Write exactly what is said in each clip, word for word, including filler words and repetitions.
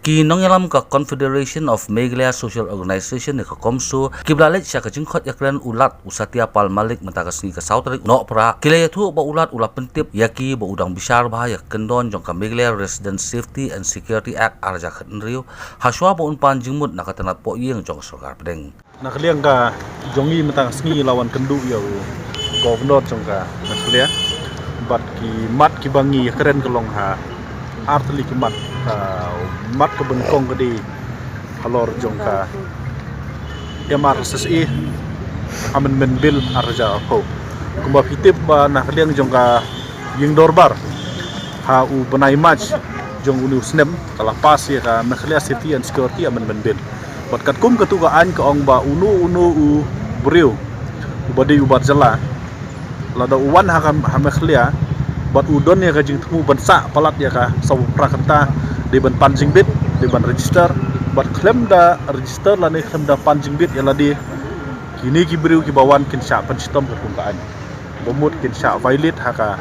Ki nongïalam ka Confederation of Meghalaya Social Organization ne ka CoMSO kiba la leit sha ka jingkhot ïakren u Lat u Satya Pal Malik mynta ka sngi ka saw tarik u Nohprah ki la ïathuh ba u Lat u la pyntip ïa ki ba u dang bishar bha ïa ka kyndon jong ka Meghalaya Resident Safety and Security Act ar hajar khathynriew hashwa ba un pan jingmut na ka tnat pohïing jong ka sorkar pdeng. Na ka liang ka jong ngi mynta ka sngi la wan kynduh ïa u Governor jong ka Meghalaya bad ki mat kiba ngi ïakren ka long ha ar tylli ki mat, ka mat kaba nyngkong ka dei halor jong ka M R S S A Amendment Bill ar hajar arphew. Kumba phi tip ba na ka liang jong ka ïing dorbar ha u bnai March jong une u snem ka la pass ïa ka Meghalaya Safety and Security Amendment Bill. Bad katkum katu ka aiñ ka ong ba uno uno u briew uba dei u bar jylla lada u wan ha ka, ha Meghalaya bad u don ïa ka jingthmu ban sah palat ïa ka saw phra kynta, dei ban pan jingbit, dei ban register. Bad khlem da register lane khlem da pan jingbit ïa lade, kine ki briew kiba wan kin shah pynshitom katkum ka aiñ. Ba mut kin shah violate ha ka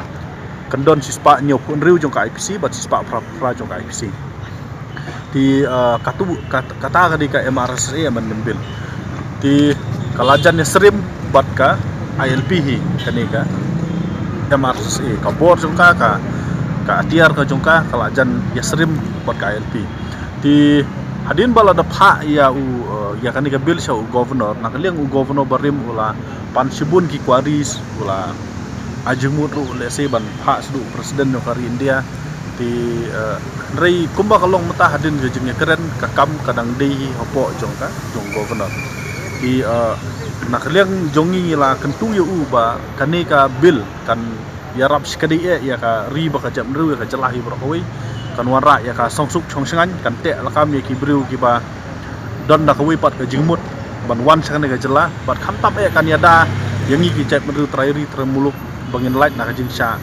kyndon shispah hynñiewphew hynriew jong ka I P C bad shispah phra phra jong ka I P C. Te, uh, katu, kat-, kata ka dei ka M R S S A Amendment Bill. Te ka la jan ïasyriem bad ka I L P hi kane ka M R S S A, ka bor jong ka, ka, ka atiar ka jong ka, ka la jan ïasyriem bad ka I L P. Te hadien ba la da phah ïa u, uh, ïa kane ka bill sha u Governor, na ka liang u Governor barim u la pan shibun ki queries, u la ai jingmut ruh lehse ban phah shaduh u President jong ka ri India. Te, eh, hynrei kumba ka long mynta hadien ka jingïakren, ka kam ka dang dei hi hapoh jong ka, jong Governor. Te, eh, na ka liang jong ngi ngi la kyntu ïa u ba kane ka bill kan ïarap shikatdei eh ïa ka ri bad ka jaitbynriew, ïa ka jylla hi baroh kawei. Kan wanrah ïa ka shongsuk shongshngaiñ, kan teh lakam ïa ki briew kiba don da kawei pat ka jingmut ban wan sha kane ka jylla, bad khamtam eh kan ïada ïa ngi ki jaitbynriew trai ri trai muluk ba ngin lait na ka jingshah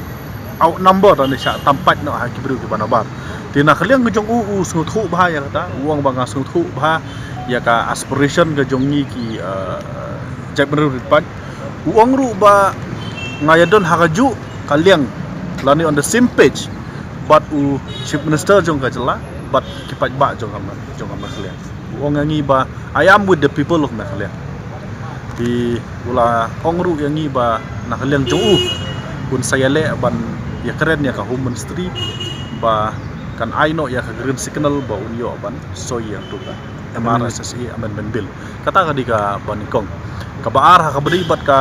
outnumber lane shah tam pait noh ha ki briew kiba nabar. Te na ka liang ka jong u, u sngewthuh bha ïa kata, u ong ba nga sngewthuh bha ïa ka aspiration ka jong ngi ki, eh, jaitbynriew ri paid. U ong ruh ba nga ïadon ha kajuh ka liang lane on the same page bad u Chief Minister jong ka jylla bad ki paidbah jong ka, jong ka Meghalaya. U ong ïa ngi ba, "I am with the people of Meghalaya." Te u la ong ruh ïa ngi ba na ka liang jong u un sa ïaleh ban ïakren ïa ka Home Ministry ba kan ai noh ïa ka green signal ba un ïoh ban soi ïa katu ka M R S S A Amendment Bill. Kata ka dei kaba nyngkong. Kaba ar ha kaba dei bad ka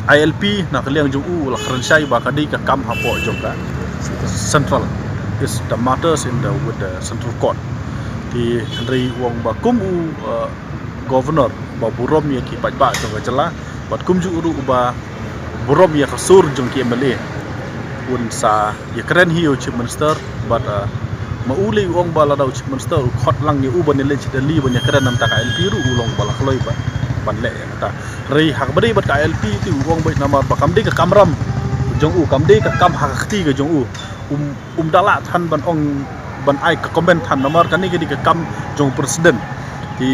I L P, na ka liang jong u la kren shai ba ka dei ka kam hapoh jong ka Central. Is the matters in the, with the Central Court. Te hynrei u ong ba kum u, uh, Governor ba burom ïa ki paidbah jong ka jylla bad kumjuh ruh ba burom ïa ka sur jong ki M L A, un sa ïakren hi ïa u Chief Minister bad, uh, ma u lei u ong ba lada u Chief Minister u khot lang ïa u ban ïaleit sha Delhi ban ïakren na ka bynta ka I L P ruh u long ba la kloi ba ban leh ïa kata. Hynrei ha kaba dei bad ka I L P te u ong beit namar ba kam dei ka kamram jong u, kam dei ka kam ha ka kti ka jong u. Um, um da lah than ban ong, ban ai ka comment than namar kane ka dei ka kam jong u President. Te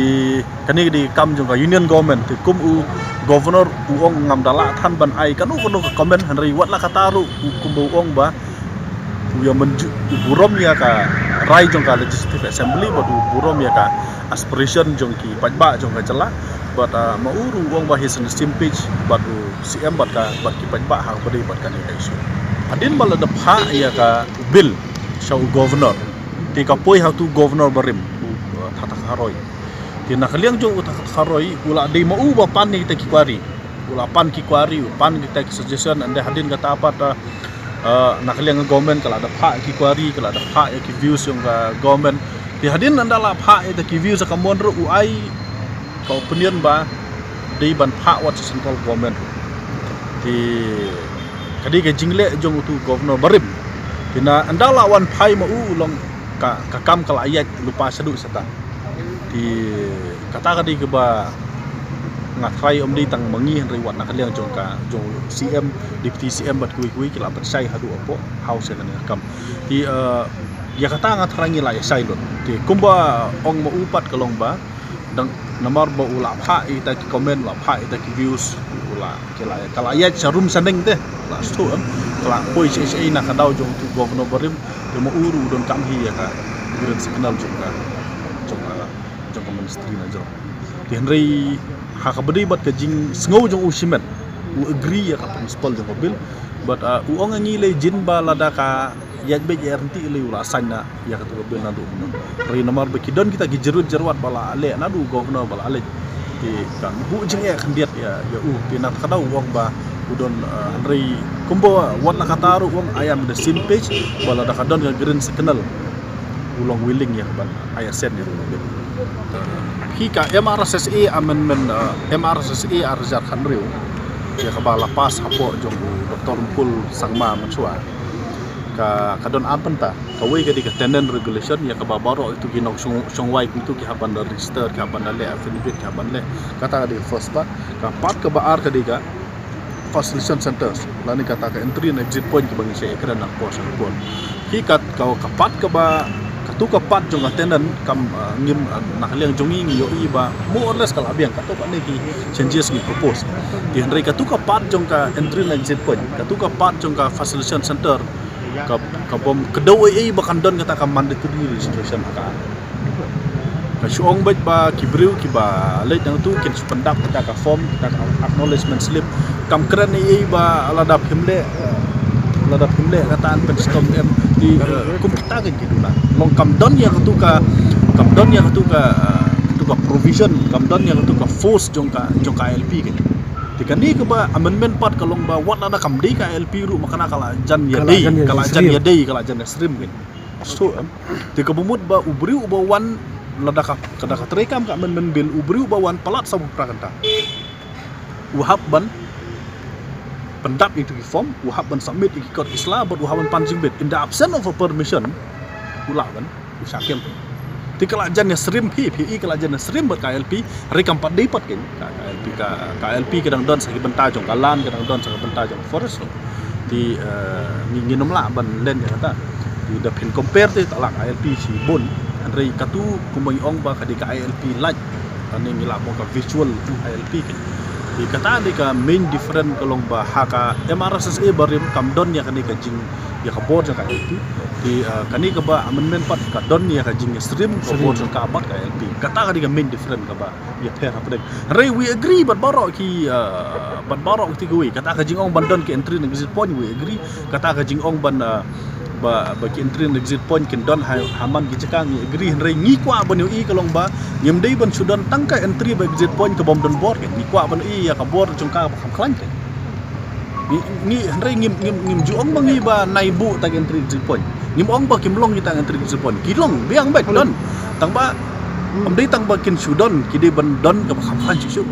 kane ka dei ka kam jong ka Union Government. Te kum u Governor u ong ngam da lah than ban ai kano kano ka comment, hynrei wat la kata ruh u kumba u ong ba u ïa mynjur, u burom ïa ka rai jong ka Legislative Assembly bad u burom ïa ka aspiration jong ki paidbah jong ka jylla. Bad, ah, ma u ruh u ong ba he's on the same page bad u C M bad ka, bad ki paidbah ha kaba dei bad kane ka issue. Hadien ba la da phah ïa ka bill sha u Governor, te ka poi ha utu u Governor barim, u, uh, Thatkar Roy. Te na ka liang jong u Thatkar Roy u la dei ma u ba pan ïa kita ki query. U la pan ki query, u pan kita ki suggestion, and then hadien kata pat, uh, uh, na ka liang ka government ka la da phah ki query, ka la da phah ïa ki views jong ka government. Te hadien ynda la phah ïa kita ki views ha ka mon ruh u ai ka opinion ba dei ban phah wat sha Central Government. Te ka dei ka jingleh jong utu u Governor barim. Te na ynda la wan phai ma u u long ka, ka kam ka la ïaid lypa shaduh shatai. Te kata ka dei kaba nga tharai ym dei tang ma ngi hynrei wat na ka liang jong ka, jong u C M, Deputy C M bad kiwei kiwei ki la pynshai haduh hapoh House ïa kane ka kam. Te, eh, ïa kata nga tharai ngi la ïa shai lut. Te kumba ong ma u pat ka long ba dang namar ba u la phah ïa kita ki comment, u la phah ïa kita ki views, u la, ki la, ka la ïaid sha room shaneng te, la shu, em, ka la poi sha, sha na ka daw jong utu u Governor barim, te ma u ruh u donkam hi ïa ka, Green signal jong ka, jong ka, jong ka ministry na jong. Te hynrei ha kaba dei bad ka jingsngew jong u shimet, u agree ïa ka principle jong ka bill, bad, ah, u ong ïa ngi lei jin ba lada ka ïaid beit ïaid ryntih lei u la sign na ïa katu ka bill naduh mynno. Hynrei namar ba ki don kita ki jyrwit jyrwat ba la leh naduh u governor ba la leit. Te kan buh jingeh khyndiat ïa, ïa u. Te na kata ka daw u ong ba u don, ah, hynrei kumba wat la kata ruh u ong, I am the same page, ba lada ka don ka green signal u long willing ïa ka ban ai assent ïa ka bill. Hi ka M R S S A amendment, ah, M R S S A ar hajar khathynriew ïa kaba la pass hapoh jong u Doctor Mukul Sangma mynshuwa. Ka, ka don ar bynta. Kawei ka dei ka tenant regulation ïa kaba baroh itu ki nongshong, shongwai kumtu ki hap ban da register, ki hap ban da leh affidavit, ki hap ban leh. Kata ka dei ka first part. Ka part kaba ar ka dei ka facilitation centers, lane kata ka entry and exit point kiba ngi shah ïakren nangpor sha nangpor. Hi kat ka, ka part kaba, katu ka part jong ka tenant kam, ah, ngim, ah, na ka liang jong ngi ngi ïohi ba more or less ka la biang, katto katne ki changes ngi propose. Te hynrei katu ka part jong ka entry and exit point, katu ka part jong ka facilitation center, ka, ka bym kdew ei ei ba kan don kata ka mandatory registration ha ka. Ka shu ong beit ba ki briew kiba leit nangtu kin shu pyndap kita ka form, kita ka acknowledgement slip. Kam kren ei ei ba lada phim leh, lada phim leh kata yn pynshitom em. Te, eh, kum kita kein ki duna. Long kam don ïa katu ka, kam don ïa katu ka, eh, katu ka provision, kam don ïa katu ka force jong ka, jong ka I L P kein. Te kane kaba amendment pat ka long ba wat lada kam dei ka I L P ruh ma kane ka la jan ïa dei, ka la jan ïa dei, ka la jan ïa shrim kein. So, em, te kaba mut ba u briew uba wan, lada ka, lada ka treikam ka amendment bill, u briew uba wan palat saw phra kynta, u hap ban pyndap ïa kitu ki form, u hap ban submit ïa ki kot ki sla, bad u hap ban pan jingbit. In the absence of a permission, u lah ban, u shah kem. Te ka la jan ïa shrim phi, phi i ka la jan ïa shrim bad ka I L P, hynrei kam pat dei pat kein. Ka, ka I L P ka, ka I L P ka dang don sa ki bynta jong ka land, ka dang don sa ki bynta jong forest. Te, eh, ngi, ngin ym lah ban len ïa kata. Te da phin compare te, ta lah ka I L P shibun. Hynrei katu kumba ngi ong ba ka dei ka I L P light, lane ngi lah ban ong ka virtual I L P kein. Te kata dei ka main difference ka long ba ha ka M R S S A barim kam don ïa kane ka jing, ïa ka bor jong ka I L P. Te, eh, kane kaba amendment pat ka don ïa ka jingshrim ka bor jong ka bad ka I L P. Kata ka dei ka main difference kaba ïapher hapdeng. Hynrei we agree bad baroh ki, uh, bad baroh kiti kiwei. Kata ka jingong ban don ki entry and exit point, we agree. Kata ka jingong ban, uh, ba, ba ki entry and exit point kin don ha, ha man ki jaka, ngi agree. Hynrei ngi kwah ban ïohi ka long ba ngim dei ban shu don tang ka entry bad exit point ka bym don bor kein. Ngi kwah ban ïohi ïa ka bor jong ka ba kham khlaiñ kein. Ngi, ngi, hynrei ngim, ngim, ngim ju ong ba ngi ba nai buh tang entry exit point. Ngim ong ba kim long kita entry exit point. Ki long, biang beit, don. Tang ba, hmm, ym dei tang ba kin shu don, ki dei ban don kaba kham khlaiñ shuh shuh.